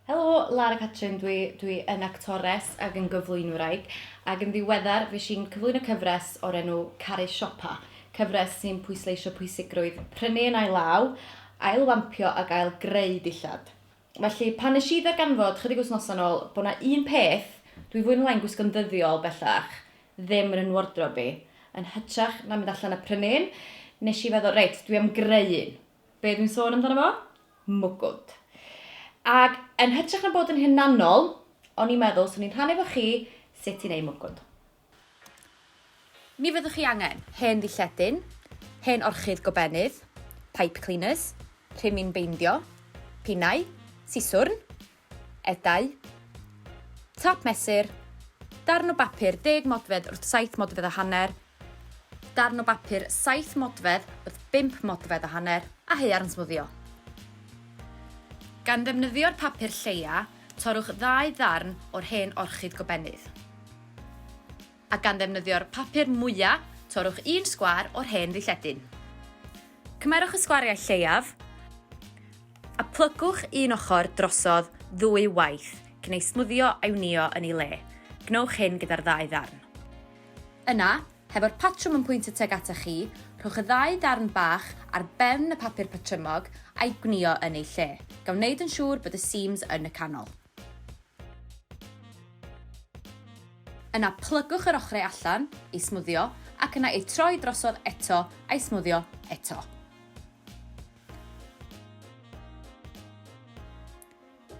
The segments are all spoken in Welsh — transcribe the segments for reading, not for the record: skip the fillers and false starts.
Helo, Lara Catrin dwi, dwi yn actores ac yn gyflwynwraig, ac yn ddiweddar fues i'n cyflwyno cyfres o'r enw Caru Siopa, cyfres sy'n pwysleisio pwysigrwydd prynu yn ail law, ailwampio ac ail-greu dillad. Felly, pan nes i ddarganfod chydig wythnosau yn ôl bod 'na un peth dwi fwy neu lai'n gwisgo'n ddyddiol bellach ddim yn 'y nwardrob i, yn hytrach na mynd allan a prynu un, nes i feddwl, reit, dwi am greu un. Be dwi'n sôn amdano fo? Mwgwd. Ac yn hytrach na bod yn hunanol, o'n i'n meddwl 'swn i'n rhannu efo chi sut i wneud mwgwd. Mi fyddwch chi angen hen ddilledyn, hen orchudd gobennydd, pipe cleaners, rhimyn beindio, pinnau, siswrn, edau, tap mesur, darn o bapur deg modfedd wrth saith modfedd a hanner, darn o bapur saith modfedd wrth bump modfedd a hanner, a haearn smwddio. Gan ddefnyddio'r papur lleia, torrwch ddau ddarn o'r hen orchudd gobennydd. A gan ddefnyddio'r papur mwya, torrwch un sgwâr o'r hen ddilledyn. Cymerwch y sgwariau lleiaf, a phlygwch un ochr drosodd ddwy waith cyn ei smwddio a'i wnïo yn ei le. Gwnewch hyn gyda'r ddau ddarn. Yna, hefo'r patrwm yn pwyntio tuag atach chi, rhowch y ddau ddarn bach ar ben y papur patrymog a'i gwnïo yn eu lle, gan wneud yn siŵr bod y seams yn y canol. Yna plygwch yr ochrau allan, eu smwddio, ac yna eu troi drosodd eto a'u smwddio eto.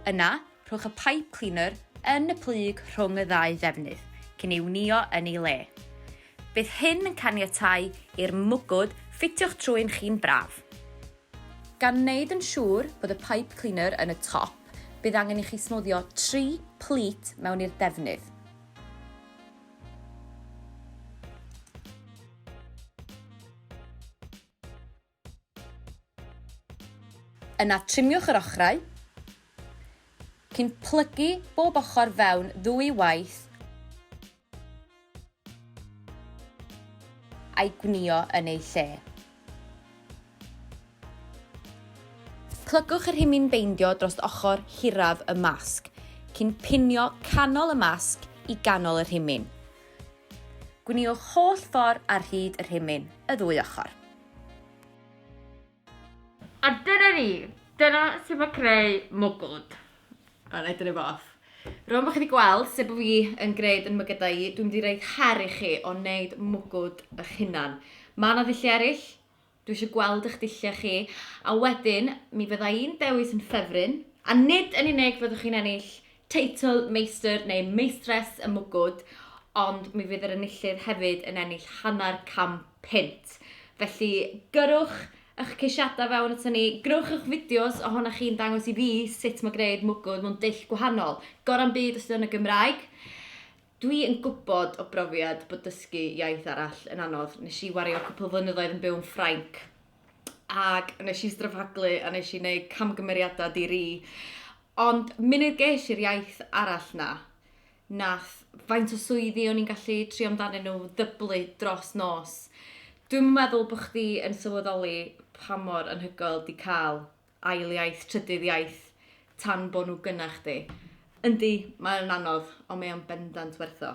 Yna, rhowch y pipe cleaner yn y plyg rhwng y ddau ddefnydd, cyn ei wnïo yn ei le. Bydd hyn yn caniatáu i'r mwgwd ffitio'ch trwyn chi'n braf. Gan wneud yn siŵr bod y pipe cleaner yn y top, bydd angen i chi smwddio tri pleat mewn i'r defnydd. Yna trimiwch yr ochrau, cyn plygu bob ochr fewn ddwy waith a'i gwnïo yn ei lle. Plygwch y rhimyn beindio dros ochr hiraf y masg, cyn pinio canol y masg i ganol y rhimyn. Gwnïwch holl ffordd ar hyd y rhimyn, y ddwy ochr. A dyna ni! Dyna sut mae creu mwgwd. O, na i dynnu fo off. Rwan bod chi wedi gweld sut bod fi yn gwneud yn mygydau i, dwi'n mynd i roid her i chi o wneud mwgwd eich hunan. Mae yna ddulliau eraill, dwi eisiau gweld eich dulliau chi, a wedyn mi fydda i'n dewis yn ffefryn, a nid yn unig fyddwch chi'n ennill teitl meistr neu meistres y mwgwd, ond mi fydd yr enillydd hefyd yn ennill hanner cam punt. Felly, gyrrwch eich ceisiadau fewn ato ni, gyrrwch eich fideos ohonoch chi'n dangos i fi sut mae gwneud mwgwd mewn dull gwahanol. Gorau'n byd os ydy o'n y Gymraeg. Dwi yn gwybod o brofiad bod dysgu iaith arall yn anodd. Nes i wario cwpl o flynyddoedd yn byw yn Ffrainc ac nes i strafaglu a nes i wneud camgymeriadau di-ri. Ond munud ges i'r iaith arall 'na, nath faint o swyddi o'n i'n gallu trio amdanyn nhw ddyblu dros nos. Dwi'm yn meddwl bod chdi yn sylweddoli pa mor anhygoel 'di cael ail iaith, trydydd iaith tan bo' nhw gynna chdi. Yndi, mae o'n anodd, ond mae o'n bendant werth o.